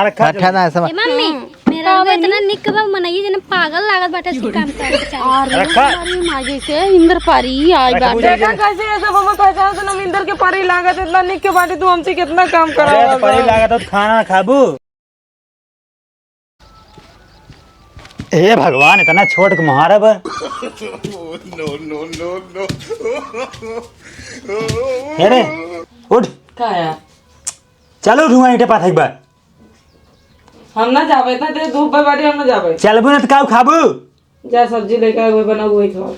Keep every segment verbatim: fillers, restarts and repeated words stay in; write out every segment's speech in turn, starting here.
अरे खा भट्ठा जल्दी। ना समझ। ए मम्मी, हम्म। मेरा का हुआ बनी? इतना निक बा, मनई जने पागल लागत बाटे, ऐसे काम करे के चाही। अरे अरे खा। हमारी माँ जैसे इंद्र पारी आई अरे बाटे। बुझा देखा कैसे ये सब हमें पहचान से हम इंद्र के पारी लागत, इतना निक के बाटे, तू हमसे कितना काम अरे करावा तो पारी बा। लागत हो तो खाना ना खाबू। हे भगवान, इतना छोट के मोहारा बा। No, no, no, no। हे रे, उठ। का यार? चलो, धुआं ईंटे पाथक बा। हम ना जाबे, इतना तेज धूप बा बाटे, हम ना जाबे। चलबू ना तो काऊ खाबू? जा सब्जी लेके आ, वही बना, वही खाओ।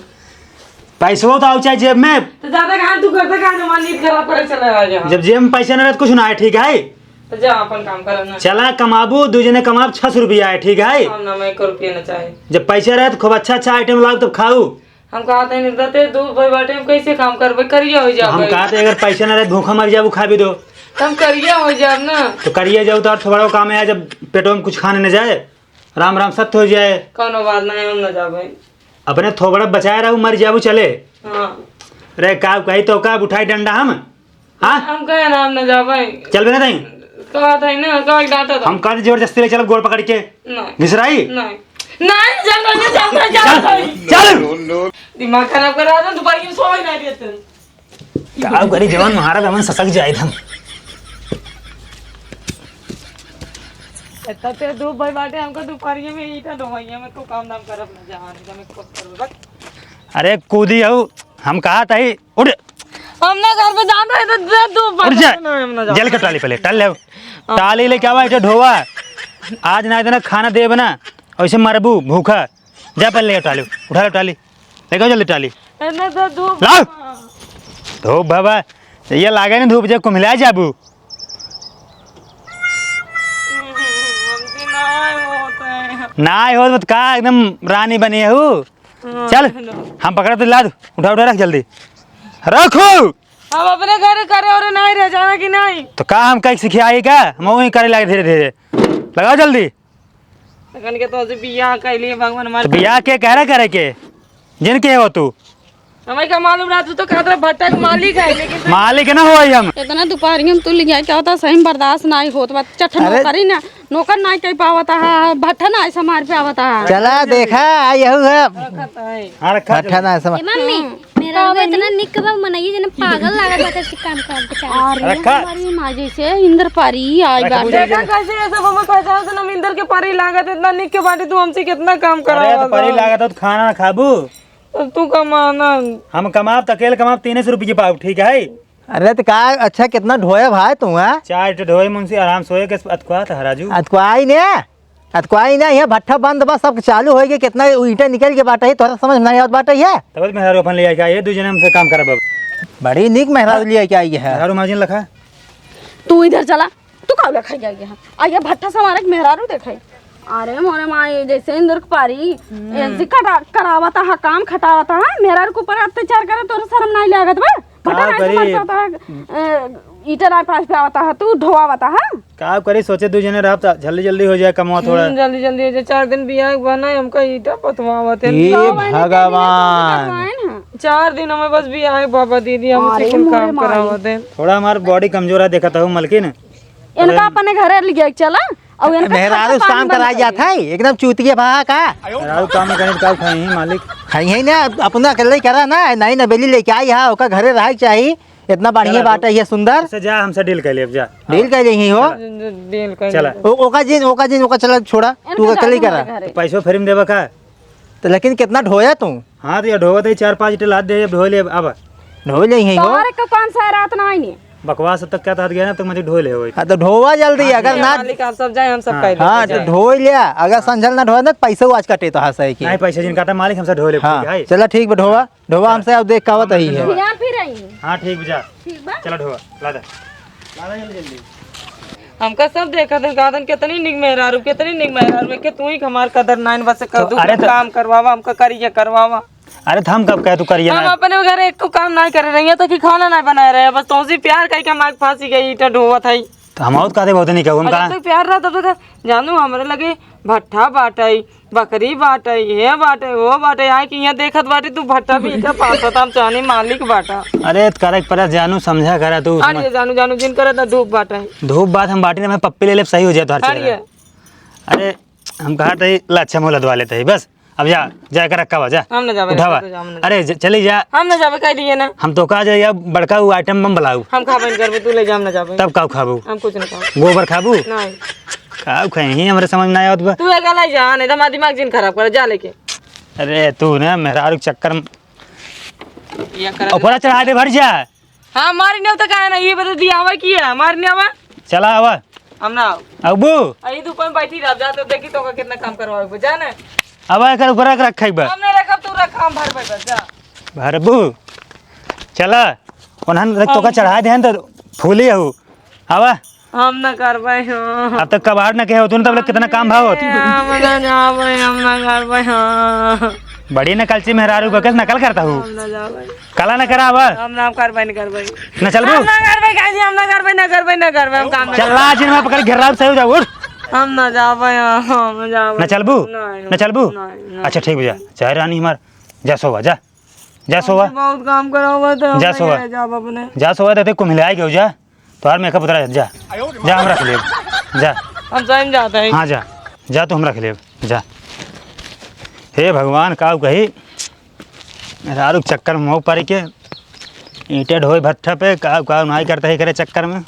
पैसवो तो आउ चाहे जेब में। तो ज्यादा कहाँ तू करता, कहाँ हमारी नींद खराब करे चला आ गया। जब जेब में पैसा ना रहे तो कुछ ना है, ठीक है? तो जा अपन काम कर ना। चला कमाबू, दू जने कमाब, छह सौ रुपया है, ठीक है? हम ना, मैं एक रुपया ना चाहे। जब पैसा रहे तो खूब अच्छा अच्छा आइटम लाओ तब खाऊ। हम कहा थे नहीं रहते, दू भाई बाटे, हम कैसे काम करबे, करिया हो जाबे। हम कहा थे अगर पैसा ना रहे भूखा मर जाबू, खा भी दो। तो हम करिया हो जाब ना। तो करिया जाऊ तो और थोड़ा काम है, जब पेटो में कुछ खाने न जाए। राम राम सत्य हो जाए। कौनो बात नहीं, हम ना जाबे। अपने थोबड़ा बचाए रहू, मर जाबू चले। हाँ। रे का कही तो का उठाई डंडा हम? हाँ? हम कहे ना, हम ना जाबे। चल बे ना तई। कहा था ना, कहा डांटा था। हम कहा जबरदस्ती ले चलब गोड़ पकड़ के। नहीं। घिसराई? नहीं। नहीं, चल, नहीं, चल, नहीं, चल, चल, नहीं। चल। दिमाग खराब करा दे, दोपहर की सोई नहीं देते। का करी जवान महाराज, हमन ससक जाए हम। इतना ते दो भाई बाटे, हमको दोपहरिया में ईटा ढोवैया में को काम धाम करब ना, जहाँ हम को करब, बस। अरे कूदी हऊ, हम कहा तही उठ। हम ना घर पे जान रहे तो दे दो उठ जा। ना, हम ना जान जेल के रहे। टाली पहले, टाल ले। हाँ। टाली लेके आवा, इटा ढोवा। आज ना इतना खाना देब ना, ऐसे मरबू भूखा। जा पहले ले टाली, उठा ले टाली। लेके आओ जल्दी टाली। एने तो धूप लाओ। बा। धूप बाबा, ये लागे ना धूप, जब कुम्हिला जाबू। हमसे ना होता है। ना हो तो का एकदम रानी बनी है हू? हाँ, चल, हेलो। हम पकड़ा तो ला दू, उठा उठा रख जल्दी। रखू। हम अपने घर करे और नहीं रह जाना कि नहीं? तो का हम कहीं सिखाई का? हम वहीं करे लगे धीरे धीरे। लगाओ जल्दी। अखन के तो से बियाह कैली भगवान हमार तो बियाह के कह रहा करे के? जिन के हो तू? हमें का मालूम रहा, तू तो कहत रहा भट्टा के मालिक है, लेकिन तू मालिक ना होई हम। इतना दोपहरिया में तू लिया क्या होता, सही में बर्दाश्त नहीं होत बा। चट अरे नौकरी ना, नौकर नहीं कह पावता है, भट्टा नहीं समार पे आवता है। चला देखा, यहू है। रखत है। हाँ, रखा भट्टा चल। ना समार। ए मम्मी, हम्म। मेहरारू का बनी? इतना निक बा, मनई जने पागल लागत बाटे, से काम काम के चाही। अरे रखा। हमारी माँ जैसे इंद्र पारी आई रखा बाटे। बुझे देखा कैसे ये सब हमें पहचान से हम इंद्र के पारी लागत, इतना निक के बाटे, तू हमसे कितना काम अरे करावा तो परी बा। लागत हो तो खाना ना खाबू। तो तू कमाना। हम कमाब तो अकेले कमाब, तीन सौ रुपये पाऊ, ठीक है? अरे तो का अच्छा कितना ढोए भाई तू, हाँ? चार ठो ढोए मुंशी आराम सोए के अतकुआ था राजू। अतकुआई ने? अतकुआई ना, ये भट्ठा बंद बा, सब चालू होई के, कितना ईंटा निकल के बाटे है, तोरा समझ में नहीं आवत बाटे है? तब मेहरारू अपन ले आके आइए, दू जने हमसे काम करब अब। बड़ी नीक मेहरारू ले आके आई है। मेहरारू माजिन लखा। तू इधर चला, तू का लखा गया है? आ ये भट्ठा संवारे के मेहरारू देखे। अरे मोरे माई, जैसे इंदुर के पारी, हम्म। ऐसे कटा-, करावता है, काम खटावता है, मेहरारू के ऊपर अत्याचार करे, तोरा शर्म नहीं लागत बा? भट्ठा का नहीं करी? संवारता है, ए, ईटा नहीं पास पे आवता है, तू ढोआवता है? का करी, सोचे दू जने रहब त जल्दी जल्दी हो जाए कमवा थोड़ा। हम्म, जल्दी जल्दी हो जाए। चार दिन बियाह के बहाना हमका ईटा पथवावत है। हे का बहाने भगवान। चार दिन करवाए ना। चार दिन हमें बस बियाह के बाबा दीदी, हमसे अरे कुल मोरे काम माई। करावत है। थोड़ा हमार बॉडी कमजोर है, देखत हूँ मलकिन। इनका अपने घरे ले गया चला, और इनका मेहरारू खर्चा काम पानी बंद कराई कर जात दे। है, एकदम चूतिया भा का। मेहरारू काम करे का खाई है मालिक। खाई है ना, अपना अकेले करा ना, नहीं ना बेली लेके आई है, ओका घरे रहे के चाही। इतना बढ़िया चला बाटे तू। ये सुंदर। अच्छा, जा, हमसे डील कर ले, अब जा। डील कर ले यही हो। चला। डील कर चला। ले। ओ-, ओका जिन, ओका जिन, ओका चला छोड़ा। इनका तू अकेले जाके करा। हमारे घरे। तो पैसो फ्री में देबा का? तो लेकिन कितना ढोया तू? हाँ, तो ये ढोवत है, चार पाँच टे लाद दे, अब ढो ले, अब। ढो ले यही हो। तोहरे को कौन सा रात ना आईनी? बकवास तक क्या था गया ना, तो मुझे ढो ले हो। हाँ, तो ढोवा जल्दी, हाँ, अगर ठीक है। ना मालिक, आप सब जाए, हम सब हाँ। कर लेते हाँ, तो जाए। ढो लिया, अगर संझल ना ढोया ना, तो पैसा आज कटे तो हंसे के। नहीं, पैसा जिन काटा मालिक, हमसे ढो ले, हाँ, ठीक है। चला ठीक बा, ढोवा। ढोवा हमसे अब देख का आवत ही है। ध्यान फिर आई। हाँ, ठीक बा, जा। ठीक बा। चलो ढोवा, ला दे। ला दे जल्दी, जल्दी। हमका सब देखत है, कहत हैं, "कितनी निक मेहरारू, कितनी निक मेहरारू, के तू ही हमार कदर नाइन बस कर तो दू, अरे तो काम करवावा, हमका करिए करवावा।" अरे तो हम कब कहे तू करिए हम ना? अपने घर एक को काम नहीं करे रही है, तो कि खाना नहीं बनाए रहे, बस तुमसे प्यार करके हम आग फांसी गई, ईटा ढोवत है। तो हम और कहते बहुत नहीं कहू, हम अरे कहा तो प्यार रहा तब तो जानू, हमरे लगे भट्ठा बाटइ, बकरी बाटइ, ये बाटइ, वो बाटइ, आए कि यहाँ देखत बाटे तू भट्ठा भी का पासत, हम चाहनी मालिक बाटा। अरे तो करे के पड़ा जानू, समझा करा तू, अरे समझ। जानू, जानू जिन करे तो धूप बाटइ। धूप बात हम बाटी ना, मैं पप्पी ले ले, सही हो जाए तोहर अरे चेहरा। अरे हम कहा थे लच्छा मोहलत वाले थे बस। अब जा, जा के रखा बा, जा। हम ना जाबे, उठावा। तू जा, हम ना अरे ज-, चली जा। हम ना जाबे, कह दिए ना। हम तो कहा जाए, या बड़का वो आइटम बम बुलाऊ। हम खाबे नहीं करबे, तू ले जा, हम ना जाबे। तब का खाबू? हम कुछ ना खाबे। गोबर खाबू? नहीं। का खाए ही हमरे समझ में ना आवत बा। तू एक ले जा, नहीं तो हमारा दिमाग जिन खराब कर, जा लेके। अरे तू ना मेहरारू के चक्कर में ये कर ऊपर चढ़ा दे, भर जा। हाँ, मारी नहीं तो काहे ना, ये बता दिया आवा की है, मारी नहीं आवा। चला आवा। हम ना आओ। अबू। आ, ये धूप में बैठी रह जा, तो देखी तो का कितना काम करवावे, जा ना। अब एकर ऊपर रख, रखे बा। हम ना रखब, तू रख, हम भर बस, जा। भरबू। चला। ओनहन रख, तोका हम चढ़ा देहन तो फूली हऊ। आवा। हम ना करबे हो। अब तक कबाड़ न कहे होतू न, तब ले कितना काम भाव होत। हम ना जाबे, हम ना करबे हो। बड़ी नकलची मेहरारू बकस नकल करता हूँ। हम ना जाबे। कला न करा आवा। हम ना करबे, नहीं करबे। न चलबू? हम ना करबे, काहे जी, हम ना करबे, ना करबे, ना करबे, हम काम ना चल ला, जिन में पकड़ घेरा सही हो जाओ, उठ। हम ना जाबे, हम ना जाबे। न चलबू? नहीं, न चलबू? नहीं, नहीं। अच्छा ठीक बा, जा। चाहे रानी हमार, जा सोवा, जा। जा सोवा। हमसे बहुत काम करावा था, जा हम सोवा। नहीं जाब अपने। जा सोवा, देते कुम्हिलाए के हो जा। तोहार मेकअप उतरा, जा। जा हम रख लेब। जा। हम सही में जाते हैं। हाँ जा। जा तू हम रख लेब। जा। हे भगवान, काऊ कही। मेहरारू के चक्कर में मऊ पड़ के। ईंटे ढोए भट्ठा पे, काऊ काऊ नाई करता है करे चक्कर में।